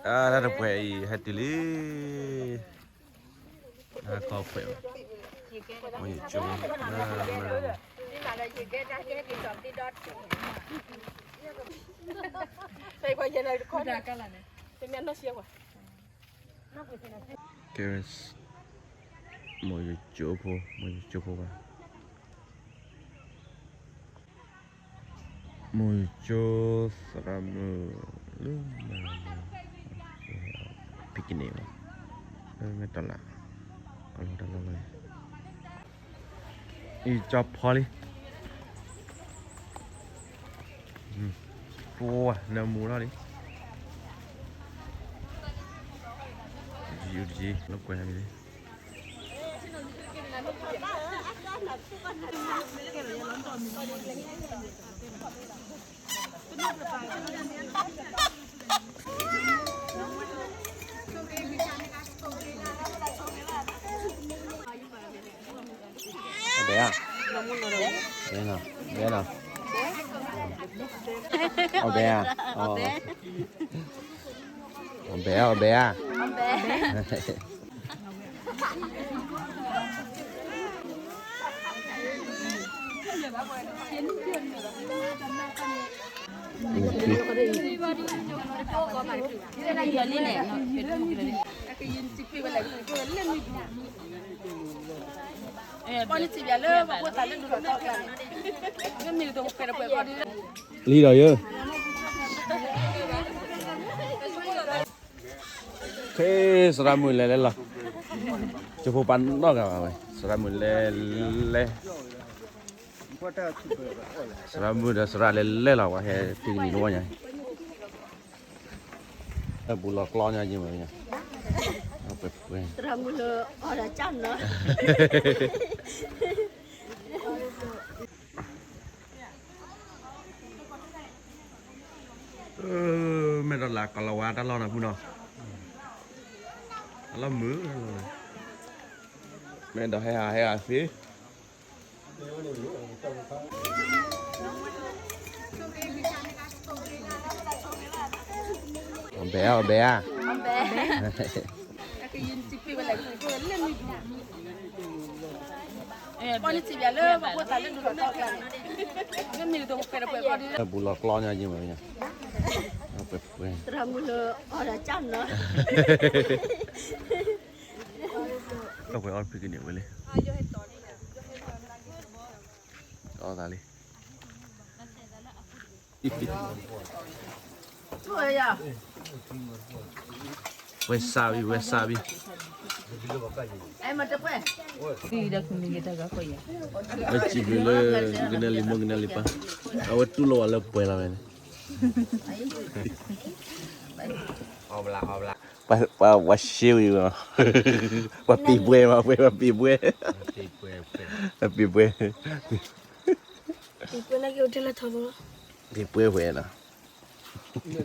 အတၢ်တပှဲၤအံၤ ဟဲတုၤလံ, အကီၢ်ပှဲၤဘၣ်, မ့ၢ်ယကၠိ, ကဲ, မ့ၢ်ယကၠိဖိ, မ့ၢ်ယကၠိဖိဘၣ်. မ့ၢ်ယကၠိသရၣ်မုၣ်လၢ picnic ဘၣ်, မ့ၢ်တလး, ကလီတၢ်လီၢ်လီၤ, အံၤကၠီဖီလံ, ပှၤနၢမူထီၣ်လံ, တယံၤတယံၤ လၢကွဲးန့ၣ်လံ. အဘဲဧါ, ဘဲနီၤ, ဘဲနီၤ, အဘဲဧါ, အဘဲဧါ, အဘဲဧါ. လံဒီးယိၤ, ခဲသရၣ်မုၣ်လဲၤလဲၤလီၤ, ကၠိဖိပၢ်နီၣ်ဂၤဘၣ်ဝဲ, သရၣ်မုၣ်လဲၤလဲၤ, သရၣ်မုၣ်ဒီးသရၣ်လဲၤလဲၤလီၤ ပှၤဟဲဖံးကနံၤတဝီညါ, အဘူးလီၤကျီညါက့ၤမး, ပှဲၤပှဲၤ မ့ၢ်ဒီးလၢကလီၤဝါတၢ်လီၢ်နီၤ ဖုနီၤ, အလီၢ်မုာ်, မ့ၢ်ဒီးဟဲဟးဟဲဟးသ့, အဘဲဧါ, အဘဲဧါ. ဘူးလီၤကျီညါက့ၤမး, ပှဲၤပှဲၤ ပှဲၤအီၣ်ဖံးကနံၤဝဲလံ, အီၣ်သးလံ. ဝဲစၢ်ဘံၣ်, ဝဲစၢ်ဘံၣ်, ဝဲစံးဘျုးလၢ ကနၢလံၤမိၢ် ကနၢလံၤပၢ်, အဝဲတူၢ်လိာ်ဝဲလၢပှဲၤလီၤဝဲန့ၣ်, ပှၤ, ပှၤ, ပှၤရှ့ဝံၤ, ပှၤပ့ၤပှဲၤမး, ပှဲၤပှဲၤ, ပှဲၤပှဲၤ, ပှဲၤပှဲၤ, ပှဲၤပှဲၤဝဲနီၤ.